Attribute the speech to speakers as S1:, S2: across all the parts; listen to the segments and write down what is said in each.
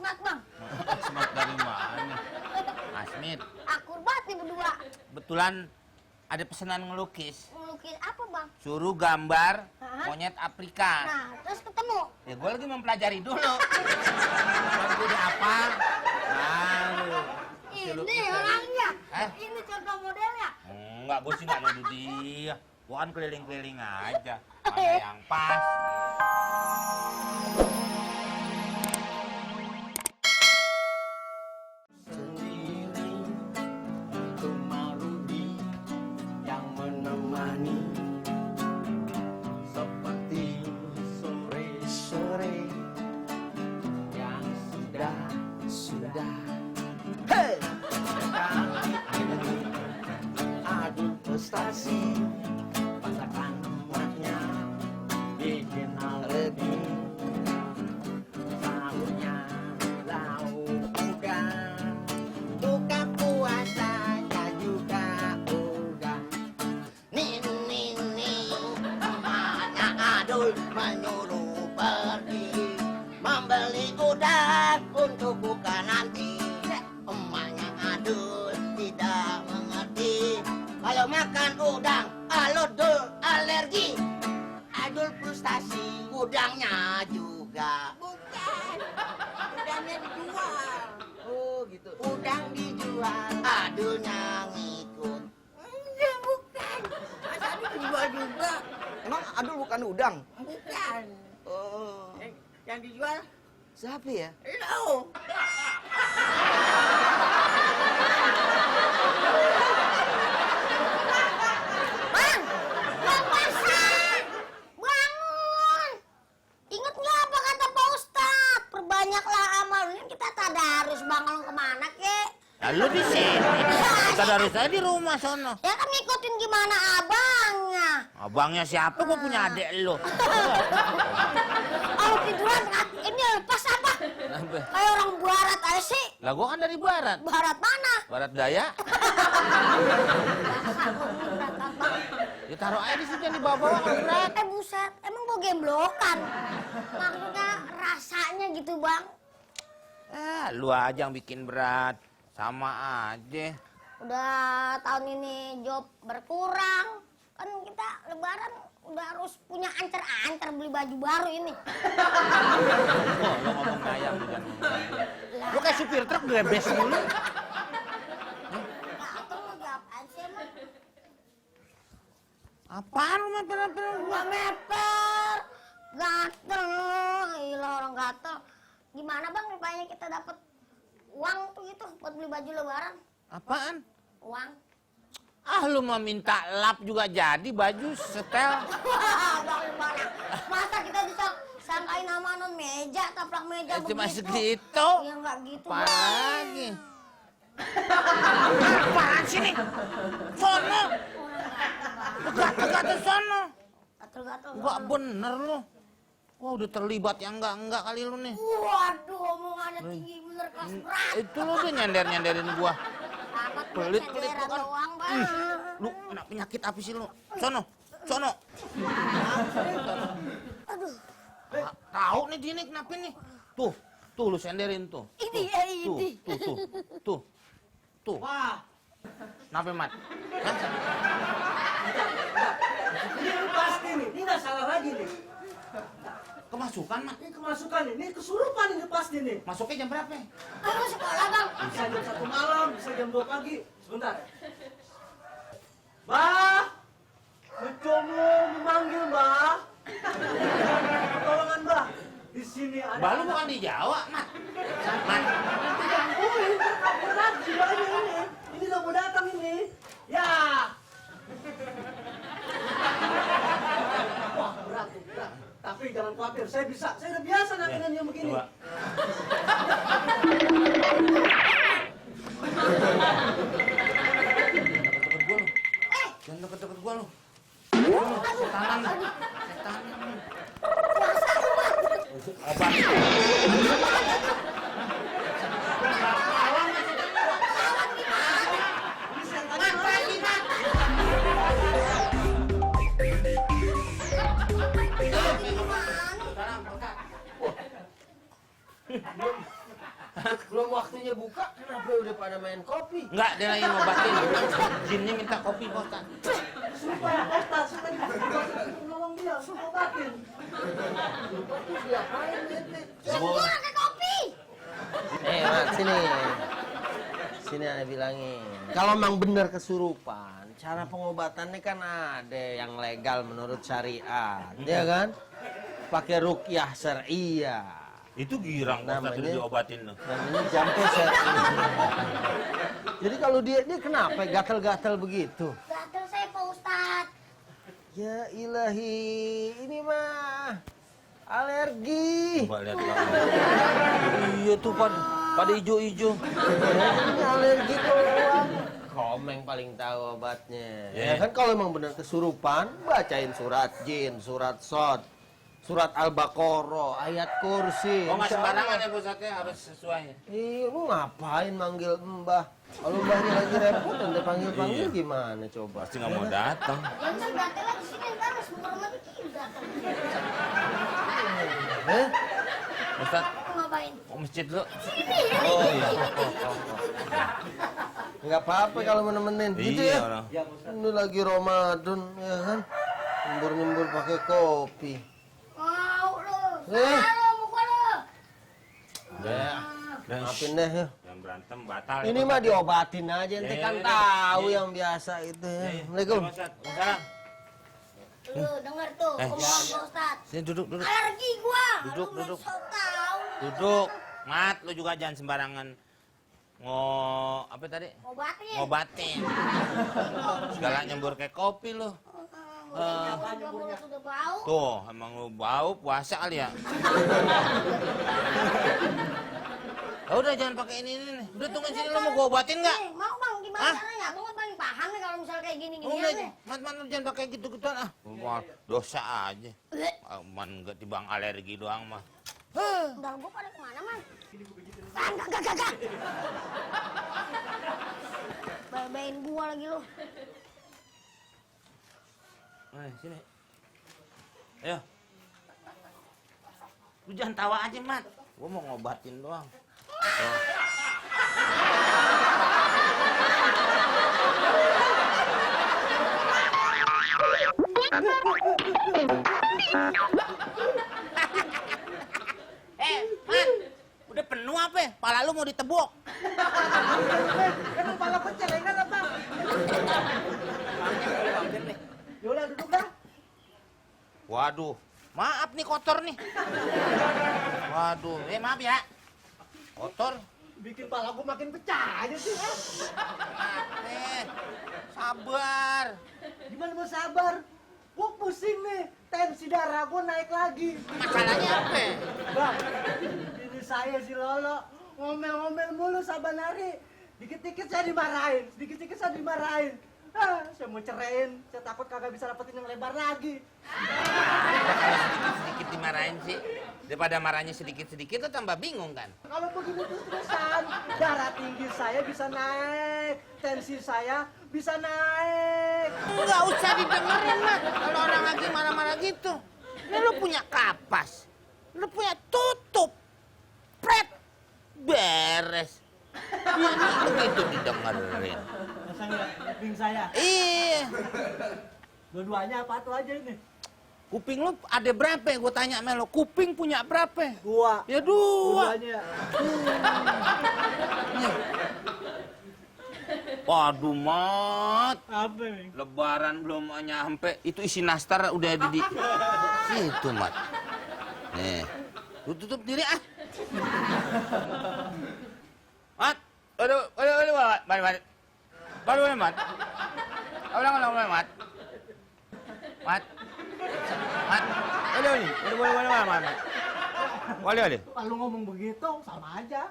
S1: Smart, Bang.
S2: Smart dari mana? Asmit,
S1: Akur banget nih berdua.
S2: betulan ada pesanan ngelukis.
S1: Melukis apa, Bang?
S2: Suruh gambar
S1: Hah?
S2: monyet Afrika.
S1: Nah, terus ketemu.
S2: Ya gue lagi mempelajari dulu. Lalu udah apa? Lalu.
S1: Ini orangnya.
S2: Hah?
S1: Ini contoh modelnya.
S2: Enggak, gue sih nggak nuduh dia. Gue kan keliling-keliling aja. Mana yang pas.
S3: Sendiri cuma Rudi yang menemani, seperti sore-sore yang sudah hey! Adu prestasi, pasakan emaknya bikin alergi. Sahurnya lauk buka puasanya juga udah. Nih emaknya Adul menyuruh pergi membeli udang untuk buka nanti. Emaknya Adul tidak mengerti, kalau makan udang Adul alergi. Adul frustasi, udangnya juga. Bukan, udangnya dijual. Oh gitu. Udang dijual, Adulnya ngikut.
S1: Enggak, bukan. Masa ini dijual juga?
S3: Emang Adul bukan udang?
S1: Bukan.
S3: Oh,
S1: Yang dijual,
S3: siapa ya?
S1: lo. Bang, Bang Pasang, bangun. Ingat nggak apa kata Pak Ustadz? Perbanyaklah amal. Ini kita tadarus, Bang. Lo kemana, kek?
S2: Lalu di sini. Kita dari saya di rumah sono.
S1: Ya kan ngikutin gimana abangnya.
S2: Abangnya siapa? Gue punya adik lo.
S1: Kalau tiduran, ini lepas apa? Kayak orang barat aja sih.
S2: Lah gue kan dari barat.
S1: Barat mana?
S2: Barat daya. Ya taruh aja di situ yang dibawa-bawa kalau berat.
S1: Buset, emang gue gemblokan. Maksudnya rasanya gitu, Bang.
S2: Lu aja yang bikin berat. Sama aja.
S1: Udah tahun ini job berkurang. Kan kita lebaran udah harus punya ancer-ancer beli baju baru ini.
S2: Oh, lo ngomong ngayang bukan ngomong. Lu kayak supir truk grebes mulu.
S1: Gatel lo apaan sih emang?
S2: Apaan lu meper-meper?
S1: Gak meper. Gatel. Gila orang gatel. Gimana, Bang, rupanya kita dapat uang tuh gitu buat beli baju lebaran?
S2: Apaan?
S1: Uang.
S2: Ah, lu mau minta lap juga jadi baju setel.
S1: Bang, gimana? Masa kita bisa sangkain sama non meja, taplak meja begitu?
S2: Cuma segitu.
S1: Ya nggak gitu,
S2: Apaan
S1: Bang.
S2: lagi? Apaan sih nih? Sono. Gatel-gatel sono.
S1: Gatel-gatel.
S2: Enggak bener lu. Wah, udah terlibat yang enggak kali lu nih.
S1: Waduh, omongannya tinggi bener kelas berat.
S2: Itu lu udah nyender-nyenderin gua.
S1: Amat
S2: Pelit-pelit
S1: senderan
S2: kan.
S1: doang, Bang.
S2: Lu kena penyakit apa sih lu? Sono.
S1: Aduh,
S2: Tahu nih dia nih kenapa nih? Tuh lu senderin tuh.
S1: ini.
S2: Tuh.
S3: Wah,
S2: Kenapa, Mat? Hah?
S4: Ini pasti nih, ini nggak salah lagi nih.
S2: Kemasukan, Mat.
S4: Ini kemasukan nih, ini kesurupan ini pasti nih.
S2: Masuknya jam berapa?
S1: Aku sekolah, Bang.
S4: Bisa jam 1 malam, bisa jam 2 pagi. Sebentar. Mbah, mencoba memanggil Mbah. Pertolongan Mbah. Di sini ada.
S2: Balu bukan di Jawa, Mat. Mat.
S4: Digangguin, kabur lagi banyak ini. Ini udah mau datang ini. Ya. Wah, berat. Tapi jangan khawatir, saya udah biasa nanganin yang begini.
S2: Coba. Jangan deket-deket gua lu. Setanan. Obat.
S3: Belum waktunya buka, kenapa udah pada main kopi?
S2: Enggak, dia lagi ngobatin. Jinnya minta kopi, Pak Ustaz.
S4: Sumpah ya, Pak Ustaz. Tadi nolong dia, obatin.
S3: Diapain ente?
S1: Semua ke kopi.
S3: Mat, sini. Sini ana bilangin. Kalau memang benar kesurupan, cara pengobatannya kan ada yang legal menurut syariat, ya kan? Pakai ruqyah syariah.
S2: Itu girang, Pak Ustaz,
S3: Namanya-
S2: udah diobatin loh.
S3: Namanya jampe syariah. Jadi kalau dia kenapa gatal-gatal begitu?
S1: Gatel saya Pak Ustadz.
S3: Ya ilahi, ini mah alergi.
S2: Coba lihat, Pak. Iya tuh, pada ijo-ijo.
S3: Ini alergi doang. Komeng paling tahu obatnya. Ya kan kalau emang benar kesurupan, bacain surat jin, surat sod, surat Al-Baqarah, ayat kursi.
S2: Oh, nggak
S3: Insya Allah.
S2: sembarangan ya, Pak Ustaz, ya? Harus sesuai.
S3: Iya, lu ngapain manggil mbah? Kalau mbahnya lagi repot, nanti panggil-panggil
S2: Iya.
S3: gimana coba?
S2: Pasti nggak mau datang.
S1: Yang saya gatel lagi sini ntar semua rumah dikit gatel.
S3: Eh?
S2: Ustaz,
S1: Mau ngapain?
S2: mau masjid dulu.
S3: Oh iya. Nggak apa-apa kalau mau nemenin. Gitu
S2: Iya,
S3: ya.
S2: orang.
S3: Ini lagi Ramadan, ya kan? Nyembur-nyembur pakai kopi.
S1: Mau lu.
S3: Eh.
S1: Salah muka lu.
S2: Udah. Udah,
S3: Maafin deh ya.
S2: jangan berantem, batal.
S3: Ini
S2: ya,
S3: mah
S2: Pak.
S3: diobatin aja, ente
S2: Ya,
S3: kan
S2: ya,
S3: tahu
S2: ya.
S3: yang biasa itu ya.
S2: Iya, iya.
S3: Assalamualaikum.
S2: Pak Ustaz. Waalaikumsalam.
S1: Lu denger tuh omongan Pak Ustadz.
S2: Sini duduk.
S1: Alergi gua.
S2: Duduk,
S1: Lu
S2: duduk.
S1: sok tahu.
S2: Duduk. Mat, lu juga jangan sembarangan apa tadi?
S1: Ngobatin.
S2: Ngobatin. Segala nyembur kayak kopi lu.
S1: Udah bau.
S2: Tuh, emang lu bau puasa kali ya. Ya udah jangan pakai ini nih. Udah tungguin sini, lu mau gua obatin nggak?
S1: Mau bang, gimana
S2: Hah?
S1: caranya? Abang kan paling paham nih kalau misalnya kayak gini-gini
S2: Udah,
S1: ya.
S2: mat lu jangan pakai gitu-gituan ah. Wah, dosa aja. Man enggak tibang alergi doang mah.
S1: Udah gua pada kemana man? Gak. Babain gua lagi lu.
S2: Sini. Ayo. Lu jangan tawa aja, Mat. Gua mau ngobatin doang. Tuh. Mat. Udah penuh apa? Pala lu mau ditebuk.
S4: Emang pala pencelengan apa? Yola duduk dah.
S2: Waduh, maaf nih kotor nih. Waduh, maaf ya. Kotor.
S4: Bikin pala gua makin pecah aja sih.
S2: Sabar.
S4: Gimana mau sabar? Gua pusing nih, tensi darah gua naik lagi.
S2: Masalahnya apa?
S4: Bang, ini saya si Lolo ngomel-ngomel mulu saban hari. Dikit-dikit saya dimarahin, sedikit-sedikit saya dimarahin. Saya mau ceraiin, saya takut kagak bisa dapetin yang lebar lagi.
S2: Sedikit dimarahin sih. Daripada marahnya sedikit-sedikit lo tambah bingung kan?
S4: Kalau begini terus-terusan, darah tinggi saya bisa naik, tensi saya bisa naik.
S2: Nggak usah didengerin, Mat. Kalau orang lagi marah-marah gitu. Ini lo punya kapas. Lo punya tutup. Pret. Beres. Ini begitu didengerin.
S4: Rasanya kuping saya,
S2: Iya.
S4: dua-duanya apa tuh aja ini?
S2: Kuping lu ada berapa? Gue tanya sama lo. Kuping punya berapa?
S4: Dua.
S2: Ya dua.
S4: Dua-duanya.
S2: Waduh, Mat.
S4: Apa nih?
S2: Lebaran belum nyampe. Itu isi nastar udah ada di situ, Mat. Nih. Lu tutup diri ah. Mat. Waduh, Mat. Mat. Baru, Mat. Ulang, Mat. Mat. Mat. Boleh, Mat. Boleh.
S4: Kalau ngomong begitu sama aja.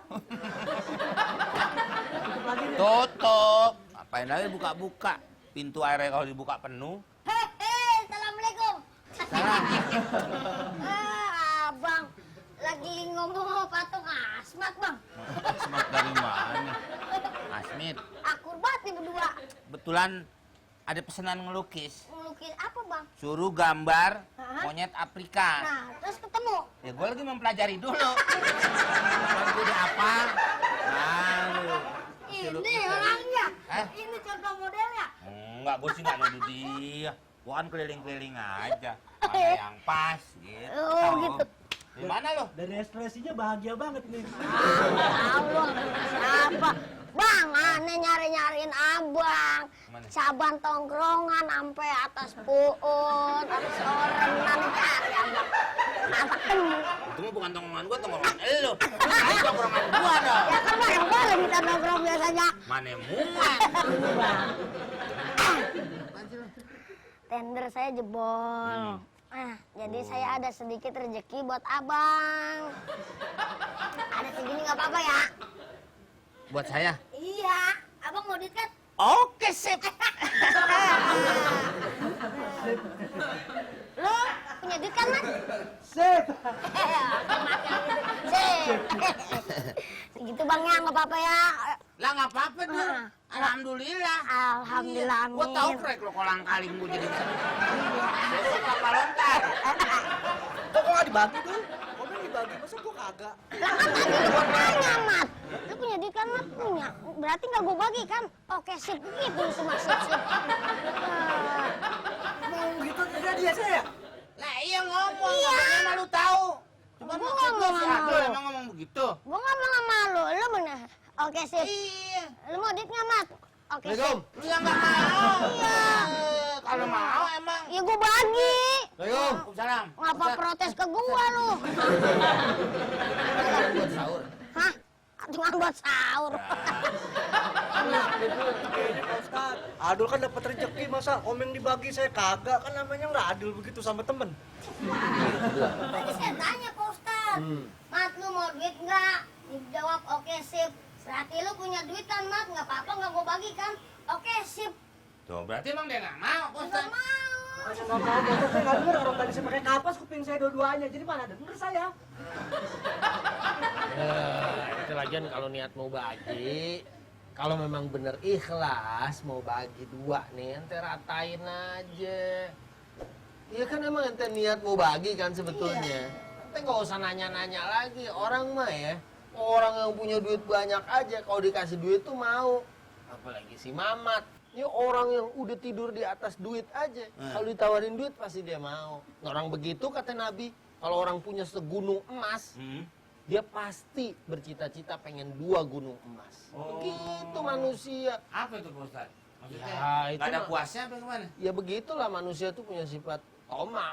S4: Tutup lagi nih.
S2: Tutup. Ngapain lagi buka-buka? Pintu airnya kalau dibuka penuh.
S1: Hehe, assalamualaikum.
S2: Salam.
S1: Abang lagi ngomong apa tuh asmat bang?
S2: Asmat dari mana? Asmit.
S1: Akur banget nih berdua.
S2: Betulan ada pesanan ngelukis.
S1: Ngelukis apa bang?
S2: Suruh gambar
S1: Hah?
S2: monyet Afrika.
S1: Nah, terus ketemu.
S2: Ya gue lagi mempelajari dulu. Gue udah apa? Lalu.
S1: Ini orangnya.
S2: Hah?
S1: Ini contoh modelnya.
S2: Enggak, gue sih nggak nuduh dia. Gue kan keliling-keliling aja. Mana yang pas gitu.
S1: Oh, gitu.
S2: Di mana lo?
S4: Dari ekspresinya bahagia banget nih.
S1: Tahu lu siapa? Bang, aneh nyari-nyariin abang.
S2: Mana?
S1: Saban tongkrongan sampai atas puut, atas orenan cari abang. Masa ketemu.
S2: Itu mah bukan tongkrongan gue, tongkrongan elo. Ini tongkrongan gue dong.
S1: Ya kan bareng-bareng kita nongkrong biasanya.
S2: Mana muat?
S1: Tender saya jebol. Jadi saya ada sedikit rezeki buat abang. Ada segini nggak apa-apa ya?
S2: Buat saya?
S1: Iya, abang mau duit kan?
S2: Oke, sip.
S1: Lo punya duit kan, Mat?
S4: Sip.
S1: Sip. Segitu bang ya, nggak apa-apa ya.
S2: Lah nggak apa-apa tuh. Alhamdulillah.
S1: Alhamdulillah, amin.
S2: Gue tahu krek lo kolang kaling gue jadi besok kapal lontar.
S4: Kok nggak dibagi tuh? Komen dibagi, masa gua kagak?
S1: Lah kan tadi gua tanya, Mat. Lu punya duit kan, Mat? Punya. Berarti nggak gua bagi kan? Oke, sip. Gitu cuma sip.
S4: Mau gitu tidak dia saya?
S2: Lah iya ngomong,
S1: Iya.
S2: makanya malu tahu. Cuman
S1: Gua
S2: maksud
S1: ngomong
S2: lo si
S1: sama
S2: Adul
S1: lu.
S2: emang ngomong begitu.
S1: Gua ngomong sama lu. Lu bener. Oke, sip.
S2: Iya.
S1: Lu mau duit nggak, Mat? Oke, sip.
S3: Assalamualaikum.
S2: Lu yang nggak mau.
S1: Iya.
S2: Kalau mau emang.
S1: Ya gua bagi.
S3: Assalamualaikum.
S2: Salam.
S1: Ngapa protes ke gua lu?
S3: Buat sahur.
S1: Hah? Cuma buat sahur.
S4: Pak Ustadz, Adul kan dapat rezeki, masa komeng dibagi saya kagak, kan namanya nggak adil begitu sama temen.
S1: Tadi saya tanya Pak Ustadz, Mat lu mau duit nggak? Dijawab oke sip. Berarti lu punya duit kan Mat? Nggak apa-apa nggak gue bagi kan? Oke sip.
S2: Tuh berarti emang dia nggak mau,
S1: Nggak
S2: Ustaz.
S1: mau.
S4: Masa nggak mau, Pak Ustadz, saya nggak denger orang tadi saya pakai kapas kuping saya dua-duanya, jadi mana denger saya?
S3: Itu lagian kalau niat mau bagi, kalau memang bener ikhlas mau bagi dua nih, ente ratain aja. Iya kan emang ente niat mau bagi kan sebetulnya. Ente nggak usah nanya-nanya lagi. Orang mah ya, orang yang punya duit banyak aja kalau dikasih duit tuh mau. Apalagi si Mamat. Ini orang yang udah tidur di atas duit aja. Kalau ditawarin duit pasti dia mau. Orang begitu kata Nabi, kalau orang punya segunung emas, dia pasti bercita-cita pengen 2 gunung emas. Begitu manusia.
S2: Apa itu, Pak Ustaz? Maksudnya
S3: Ya, itu
S2: nggak ada
S3: mah-
S2: puasnya apa gimana?
S3: Ya begitulah manusia tuh punya sifat tomak.